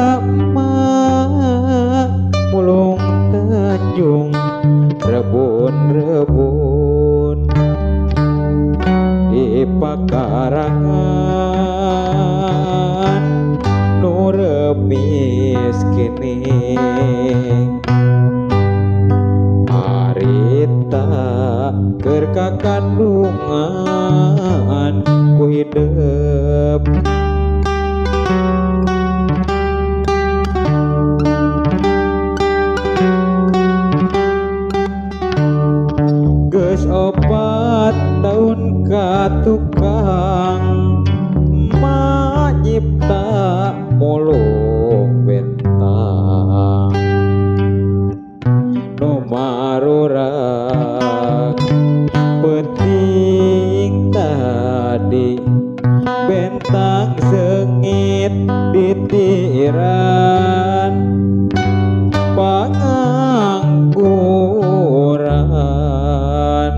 Basa mulung Tanjung rebun-rebun di pakarangan nu remis kini harita keur kakandungan ku hidep. Geus 4 tahun ka tukang ma nyipta mulung bentang nu marurak peuting tadi bentang seungit ditiran pangangguran.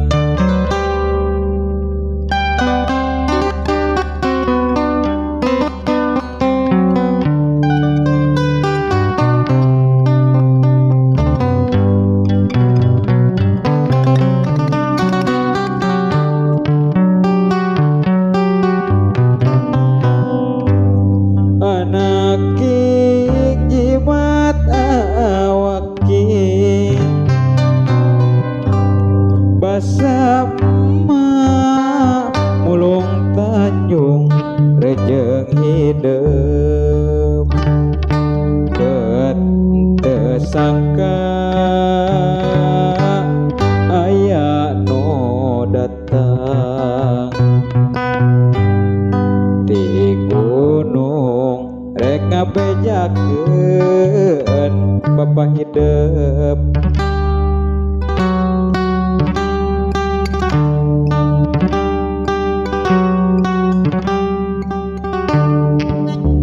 Anak jimat awaki basa mulung Tanjung rejeng hidup bet tersangka aya nu datang di gunung rek ngabejakeun bapa hidup.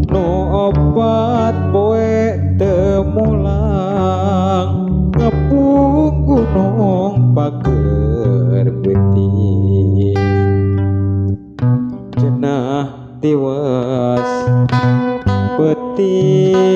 Nu 4 poe teu mulang ngepung gunung pager beutis cenah tiwas peuting.